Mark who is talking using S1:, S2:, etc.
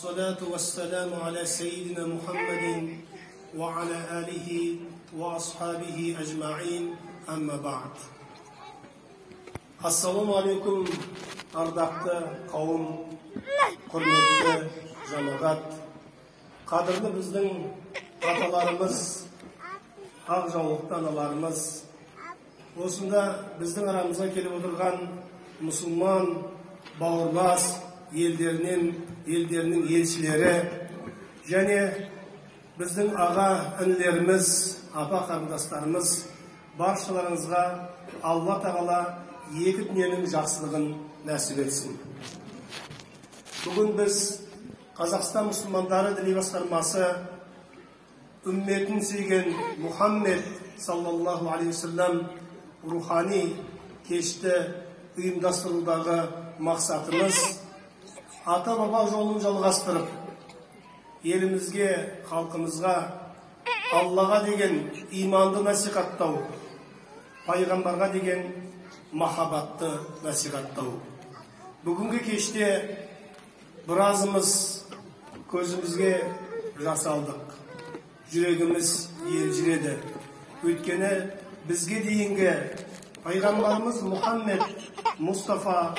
S1: Ассалату вассаламу аля сейидина Мухаммадин ва аля алихи ва асхабихи ажмаин, амма бa'д. Ассаламу алейкум, ардақты қауым, құрметті жамағат, қадірлі біздің аталарымыз, ақ жаулықты аналарымыз, осында біздің арамызға келіп отырған мұсылман бауырлас елдерінің елшілері және біздің аға інілеріміз, апа қарындастарымыз, баршаларыңызға Алла тағала екі дүниенің жақсылығын нәсіп етсін. Бүгін біз Қазақстан мұсылмандары діни басқармасы үмметін сүйген Мұхаммед саллаллаху алейхи уассалам рухани кешті ұйымдастырудағы мақсатымыз ата-баба жолын жалғастырып, елімізге, халқымызға Аллаға деген иманды насихаттау, пайғамбарға деген махаббатты насихаттау. Бүгінгі кеште біразымыз көзімізге жас алдық, жүрегіміз елжіреді. Өйткені бізге дейінгі пайғамбарымыз Мұхаммед Мұстафа